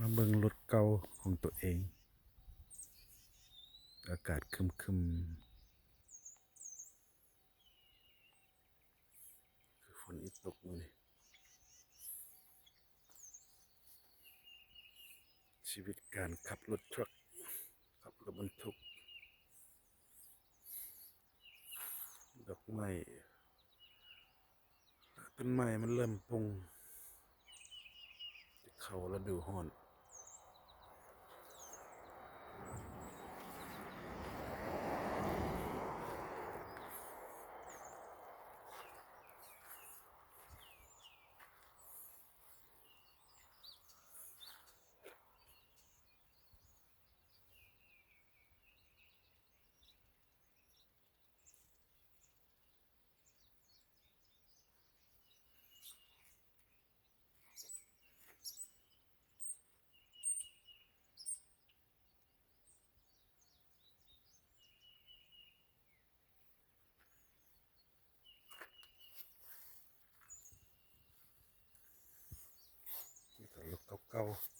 ມາເບິ່ງລົດເກົ່າຂອງຕົວເອງ. ອາກາດຄຶມໆ ຄືຝົນອີຕົກມື້ນີ້. ຊີວິດການຂັບລົດທຣັກ ຂັບລົດບັນທຸກ. ດອກໄມ້ ຕົ້ນໄມ້ມັນເລີ່ມປົ່ງ ຈະເຂົ້າລະດູຮ້ອນ. ນີ້ກໍລົດເກົ່າໆ.